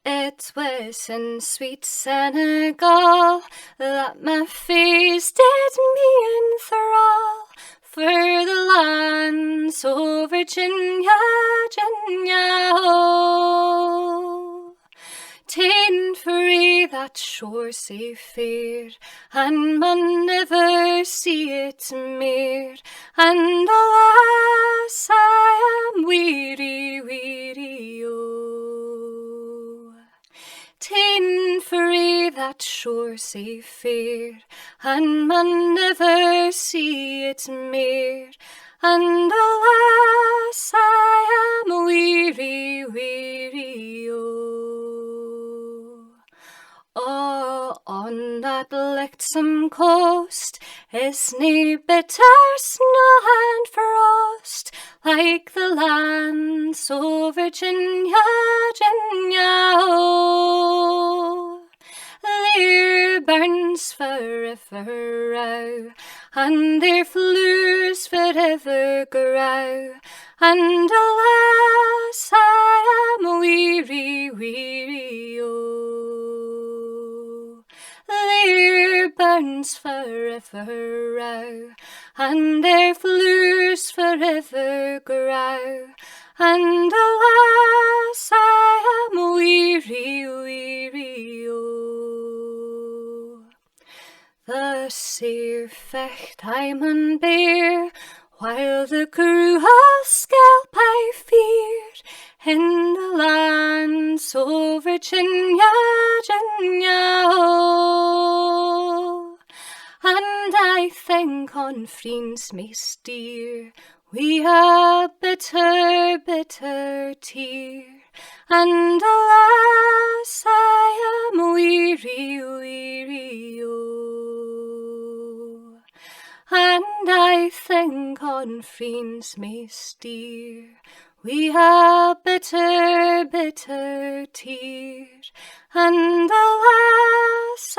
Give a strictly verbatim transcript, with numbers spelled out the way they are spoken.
It was in sweet Senegal that my faes did me enthrall, for the lands o Virginia, Virginia, oh. Ta'en frae that shore sae fair, and maun never see it mair, and alas, I am weary, weary, oh. Ta'en frae that shore sae fair, and maun never see it mair, and alas, I am weary, weary, oh. Oh, on that lichtsome coast is nae bitter snaw and frost, like the lands o Virginia, Virginia, oh. Their burns forever row, and their flowers forever grow, and alas, I am weary, weary, oh. Their burns forever row, and their flowers forever grow, and alas, I am weary, weary, oh. The sair fecht I maun bear, while the cruel scalp I fear, in the lands o Virginia, Virginia, oh. And I think on friends maist dear, wi a bitter, bitter tear, and alas, I am weary, weary, oh. And I think on friends maist dear, wi a bitter, bitter tear, and alas,